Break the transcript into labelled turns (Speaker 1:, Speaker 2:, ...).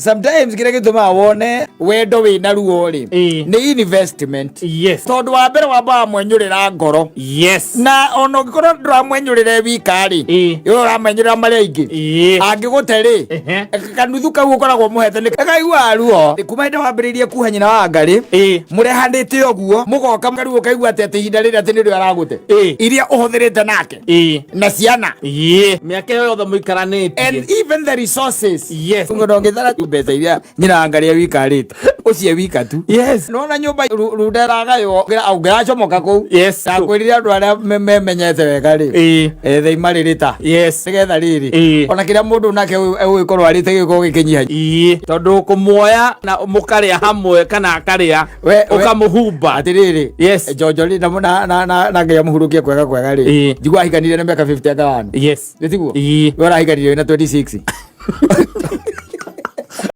Speaker 1: Sometimes kĩrĩa gĩtũmaga wone wendo wĩna ruo rĩ, nĩ investment. Tondũ wa mbere wambaga mwenyũrĩra ngoro. Na ona ũngĩkorwo ndũramwenyũrĩra wika rĩ, we ũramenyũrĩra marĩa aingĩ. Angĩgũte rĩ, kanuthu kau ũkoragwo mũhete nĩ kaiguaga ruo. Kuma hĩndĩ wambĩrĩirie kuha nyina wa ngarĩ, mũrehanĩte ũguo, mũgoka rĩu ũkaigua atĩ ihinda rĩrĩ atĩ nĩrĩo aragũte. Iria ũhũthĩrĩte nake na ciana.
Speaker 2: Mĩaka ĩyo yothe mũikaranĩtie.
Speaker 1: And even the resources. Ngo ndũngĩthara mbeca iria nyina wa ngarĩ wikarĩte ũcio wika tu. Nona nyũmba runda ĩragaywo ũngĩracomoka kũu. Ndakwĩrire andũ arĩa memenyete wega rĩ, ethei marĩrĩ ta nĩgetha rĩrĩ, ona kĩrĩa mũndũ nake egũgĩkorwo arĩte gĩgĩkorwo gĩkĩnyiha.
Speaker 2: Tondũ kũmuoya na mũkarĩa hamwe kana akarĩa, ũkamũhumba.
Speaker 1: Atĩrĩrĩ, njonjo rĩ, na na na na ngai amũhurũkie kwega kwega rĩ, njigua ahikanire na mĩaka 50 anga wanu. Nĩ tiguo? We ũrahikanire wĩna 26.